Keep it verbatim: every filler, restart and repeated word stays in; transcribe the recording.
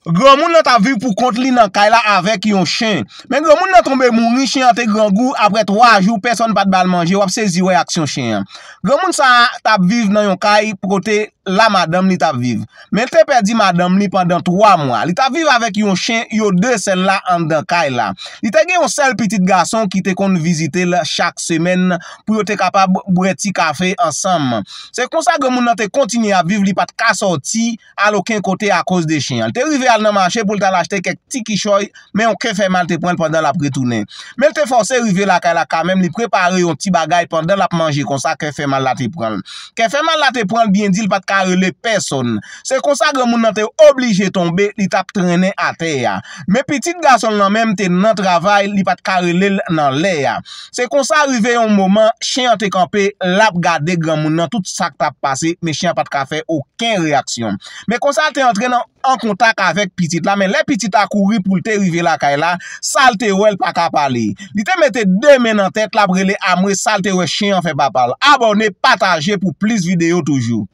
Granmoun nan t ap viv pou kont li nan kay la avèk yon chen. Men granmoun nan tonbe mouri, chen an te grangou, apre twa jou, pèsonn pa t ba l manje, w ap sezi wè aksyon chen an. Granmoun sa a t ap viv nan yon kay kote la madanm li t ap viv. Men l te pèdi madanm li pandan twa mwa. Li t ap viv avèk yon chen, yo de sèl la anndan kay la. Li te gen yon sèl pitit gason ki te konn vizite l chak semèn pou yo te kapab bwè ti kafe ansanm. Se konsa granmoun nan te kontinye ap viv, li pa t ka sòti al okenn kote akoz de chen an. Li te rive al nan mache pou l t al achte kèk ti kichòy, men yon kè fè mal te pran l pandan l ap retounen. Men l te fòse rive lakay la kanmenm, li prepare yon ti bagay pandan l ap manje, konsa kè fè mal la te pran l. Kè fè mal la te pran l byen di, l pa t ka rele pèsonn. Se konsa granmoun nan te oblije tonbe, li t ap trennen atè a. Men pitit gason l lan menm te nan travay, li pa t ka rele l nan lè a. Se konsa rive yon moman, chen an te kanpe, l ap gade granmoun nan tout sa k t ap pase, men chen an pa t ka fè okenn reyaksyon. Men konsa l te antre nan an kontak avèk pitit la, men lè pitit la kouri pou l te rive lakay la, sa l te wè l pa ka pale. Li te mete de men nan tèt l ap rele amwe sa l te wè chen an fè papa l. Abòne, pataje pou plis videyo toujou.